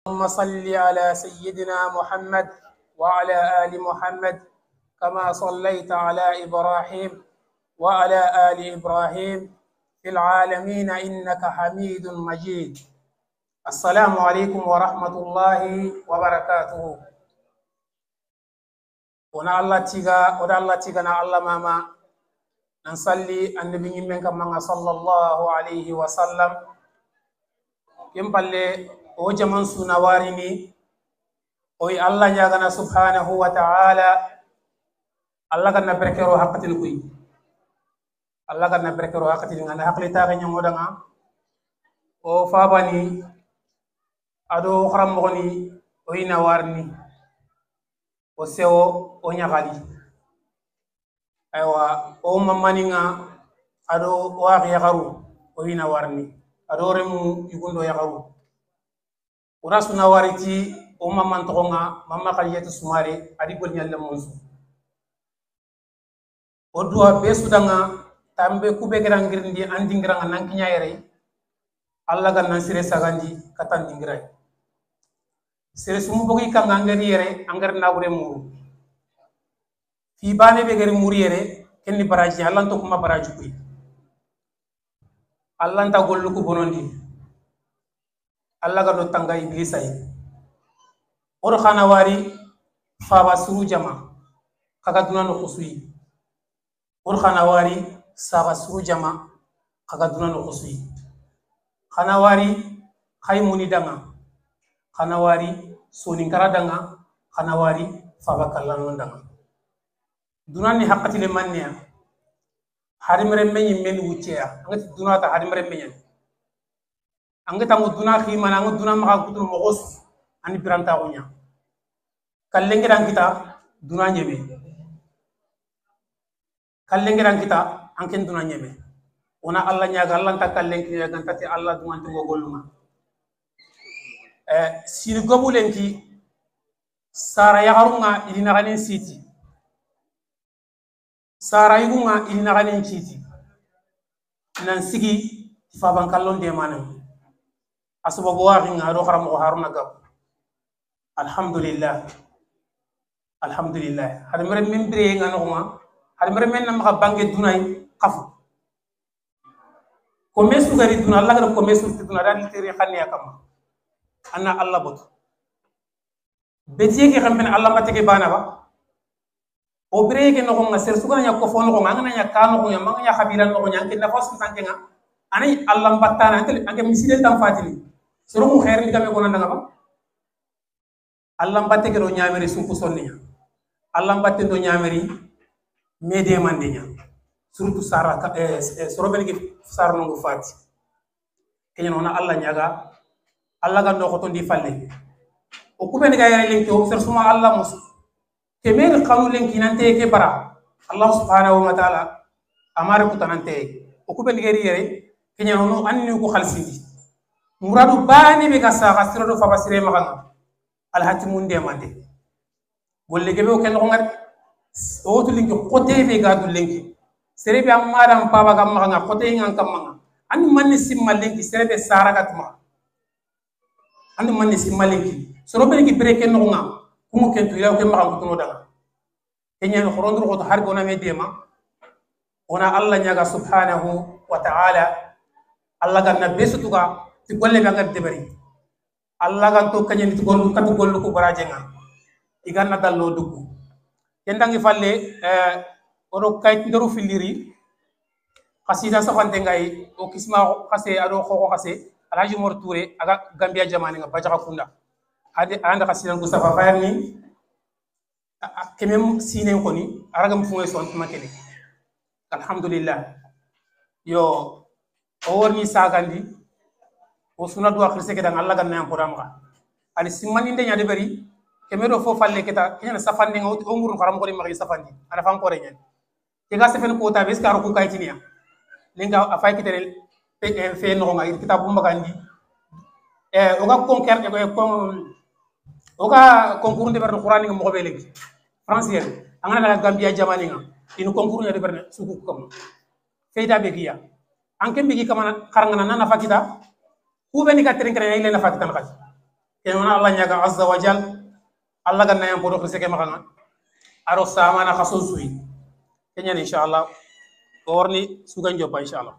اللهم صل على سيدنا محمد وعلى آل محمد كما صليت على إبراهيم وعلى آل إبراهيم في العالمين إنك حميد مجيد. السلام عليكم ورحمة الله وبركاته. Ona Allah tiga, oda Allah tiga na Allah mama nan salli annabi ñimmen kam manga sallallahu alayhi wa sallam. Ken palle o jaman suna warini oy Allah ñagana subhanahu wa ta'ala, Allah ganna berkero haqqatin kuy, Allah ganna berkero haqqatin ngana haqqlitaxe ñongodanga o fabani ado xarammoxoni oyina warini o sewo o ñaxali aywa o mamaninga ado o axi yaxaru oyina warini ado remu yugundo yaxaru wona suna wariti o maman toxonga mama xaliyatu sumare adi gol ñalle monsu o duwa be sudanga tambe kube geran ngirndi an dingiranga nan kiña yere Allah gan nan sire sagandi katan dingiray sire sumu bogi kanga angari yere angari nagure muru fi bane be gari muri yere kenni baraji Allah to kuma baraji kuy Allah nta gollu ku bonondi Allah ga do tanga iblisa yi oro khana wari faba suru jama kaga duna no khusui oro khana wari saba suru jama kaga duna no khusui khana wari khaymuni danga khana wari soninkara danga khana wari faba kallano danga duna ni haqqati le manniya harimre men men wucceya angati duna ta harimre men anga tangu duna khimana anga duna maka kutunu mogos ani biranta gonya kallengiran kita duna nyeme kallengiran kita anken duna nyeme ona Allah nyaga Allah ta kallengi gantati Allah dumanti go golluma sini gobulenki sara yagarunga idina ganen siti sara yugunga idina ganen siti nan sigi faban kallon de manan asababu waxinga ado xaramoxo Haruna Gab. Alhamdulillah, alhamdulillah. Hada mere men bire nga noxonga hada mere men na maxa bange dunay xafu ko me sugari duna Allah gara ko me surti duna da literi xanniya kamma anna Allah botu betiye ke xamben Allah mbateke bana ba o bire ke noxonga ser sugana ña kofo noxonga angana ña ka noxonga manga ña xabila noxonga anke nafa suntankenga anay Allah mbattana anke anke misidel tam fatini soro mu xeer ni game ko nanda ba Allah mbatte ke do ñameri sunku sonninya Allah mbatte do ñameri mede mandenya surtout sara soro ben ki sara nongo fati kenya nona Allah ñaga Allah ga ndoko tondi falle o kuben ga yere lenki o ser suma Allah musu ke mer xanu lenki nante ke bara Allah subhanahu wa ta'ala amare kutanante o kuben ga yere kenya nono anni ko khalsindi muradu bani be ga saxa siro do faba sire maxanga alhati munde mande golle gebe o ken ko ngar o to linki qote be ga du linki sere be amara am paba ga maxanga qote ngan kam manga anni manni simma linki sere be sara ga tuma anni manni simma linki soro be ki breke no nga kumu ken tu ila ko maxang ko no daga kenya no khorondro ko to har go na me dema ona Allah nyaga subhanahu wa ta'ala Allah ganna besutuga ti golle be ngar debari Allah gan to kanyani ti gollu katu gollu ko barajenga iganna dallo duggu kendangi falle oro kayit ndoru filiri qasida safante ngay o kisma khase ado khoko khase Alhaji Mor Touré aga Gambia jamane nga bajaxa kunda ade anda qasida ko safa fayarni kemem sinen koni araga mu fungoy son makene alhamdulillah yo o worni sagandi o suna duwa khirse ke dan Allah ganna yan podamga ali simmani nde nyaade bari kemedo fo falle keta kenya safande nga o nguru xaram ko magi safandi ana fam ko reñen ke ga sefen ko ta bes ka ko kaytinia linga afay kitere fe no nga kitabu magandi o ga conquer o ga concours de ber qur'an nga mo be legi français angana daga Gambia jamani nga inu concours de ber suku kam feyda be giya anke mbigi kamana xarangana nana fakita ku be ni ka terin kare ile na fakita na xati Kenona Allah ñaga azza wa jal Allah ganna yan podo xirse ke maxanga aro samana xaso suyi keñani inchallah o warni sugan joppa inchallah.